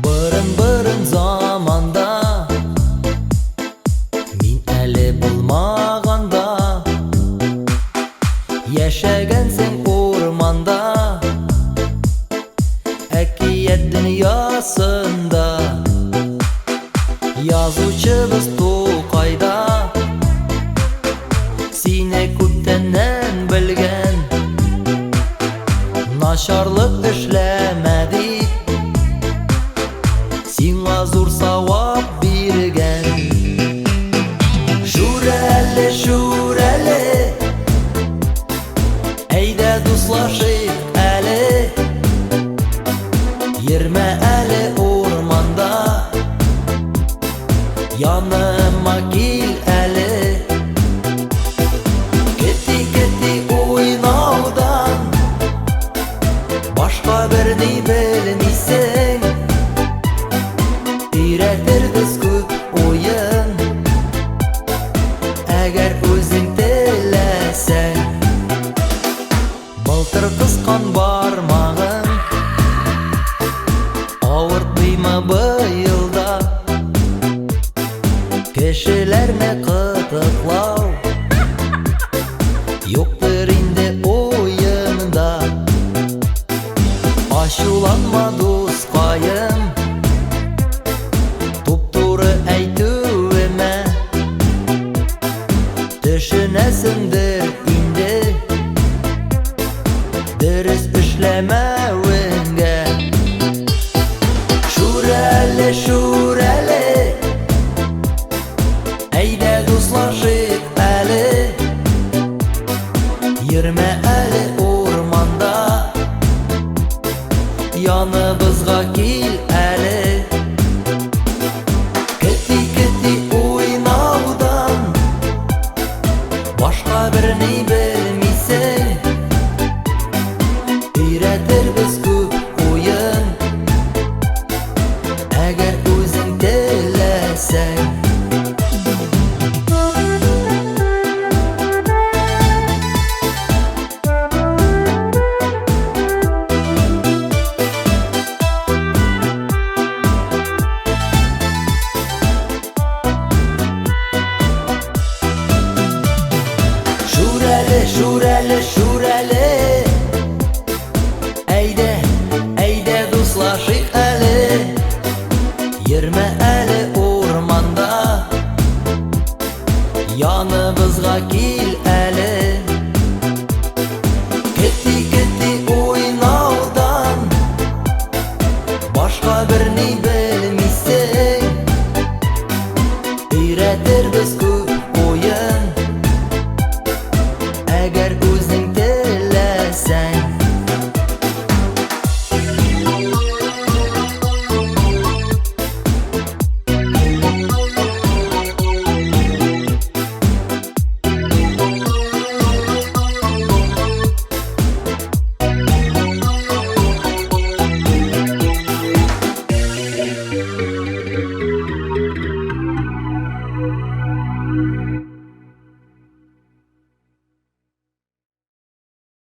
Борын-борын заманда, мин әле булмаганда, яшәгәнсең урманда, әкият дөньясында. Язучыбыз Тукайда сине күптәннән белгән, начарлык эшләмә дип, сиңа зур савап биргән. Шүрәле, шүрәле, әйдә дуслашыйк әле, йөрмә әле урманда, яныма кил әле. Кети-кети уйнаудан башка берни белмисең, өйрәтербез күп уен, әгәр үзең теләсәң. Былтыр кыскан бармагың авыртмыймы быел да? Кешеләрне кытыклау юктыр инде уенда. Ачуланма, дускаем, туп-туры әйтүемә, төшенәсеңдер инде дөрес эшләмәвеңгә. Шүрәле, шүрәле, әйдә дуслашыйк әле, йөрмә әле урманда, яныбызга кил әле. Кети-кети уйнаудан башка берни белмисең, өйрәтербез күп уен, әгәр үзең теләсәң. Шүрәле, шүрәле, шүрәле, әйдә, әйдә дуслашыйк әле, йөрмә әле урманда, яныбызга кил әле.